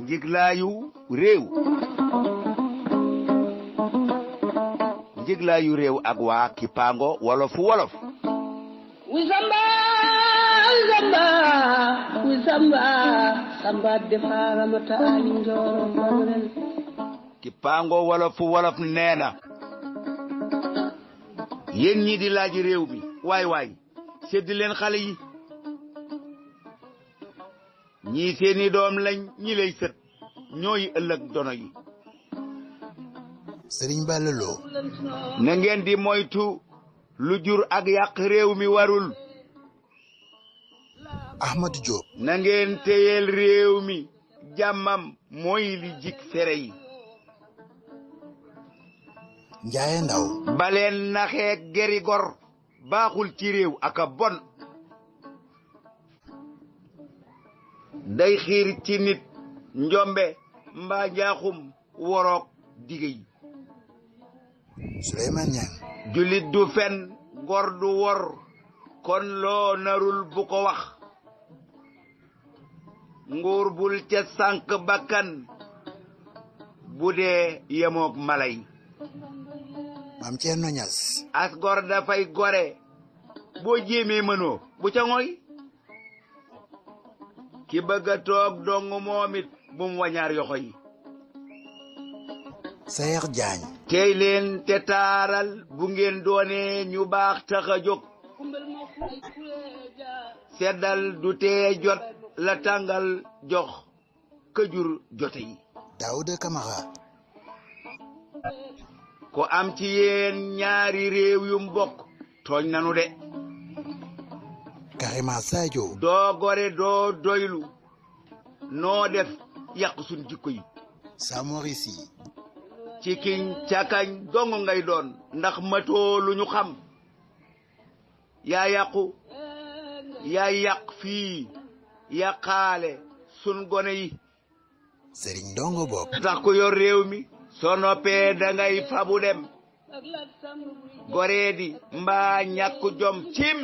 Njiglaayu réew njiglaayu réew ak waa Kipango wolof Wisamba samba defara mata ali njoro barel Kipango wolof nee na yéen ñi di laaj réew mi waay sedd leen xale yi ñii seeni doom lañ ñi lay sët ñooy ëllëg dono yi Serigne Ballalo na ngeen di moytu lu jur ak yàq réew mi warul Ahmadou Diop na ngeen téyel réew mi jàmmam mooy li jik fere yi Ndiaye Ndaw baleen naxee geri gor baaxul ci réew aka bon day xiir ci nit njombe mbaa njaaxum worook dige yi Souleymane Niang julit du fen gor du wor kon loo narul bu ko wax nguur bul ca sànk bakkan bu dee yemook mala yi Mame Thierno Niass as gor dafay gore boo jéemee mënoo bu ca ngoy ki bëgg a toog dong moomit bu mu wañaar yoxo yi Sayer Diagne tey leen te taaral bu ngeen doonee ñu baax tax a jóg seddal du tee jot la tàngal jox këjur jote yi Daouda Camara ko am ci yéen ñaari réew yu mbokk tooñ nanu de Karima Sadio doo gore doo doylu noo def yàq suñ jikko yi Samori Sy ci kiñ cakañ dong ngay doon ndax matoo lu ñu xam yaa yàqu yaa yàq fii yàqaale sun gone yi Serigne Ndongo Bok tax ko yor réew mi soo noppee dangay fabu dem goreedi mbaa ñàkk jom cim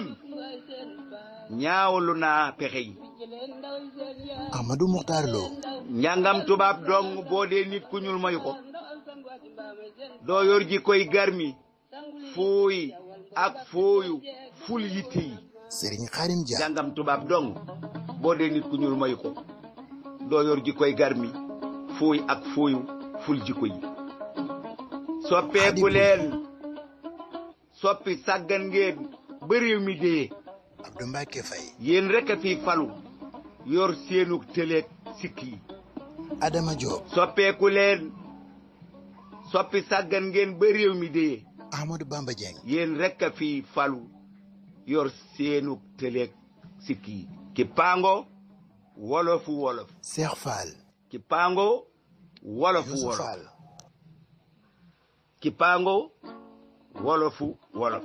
ñaawlu naa pexe yi Amadou Mokhtar Lo njàngam tubaab dong boo dee nit ku ñuul mayu ko doo yor ji koy garmi fuuy ak fuuyu ful yitte yi Serigne Khadim Dia njàngam tubaab dong boo dee nit ku ñuul mayu ko doo yor ji koy garmi fuuy ak fuuyu ful jikko yi soppeeku leen soppi sàggan ngeen ba réew mi dee Abdou Mbacké Faye yéen rek a fi falu yor seenu tëleeg sikk yi Adama Diop soppeeku leen soppi sàggan ngeen ba réew mi dee Ahmadou Bamba Dieng yéen rek a fi falu yor seenu tëleeg sikk yi Kipango wolofu wolof Cheikh Fall Kipango wolofu Youssou wolof Fall Kipango wolofu wolof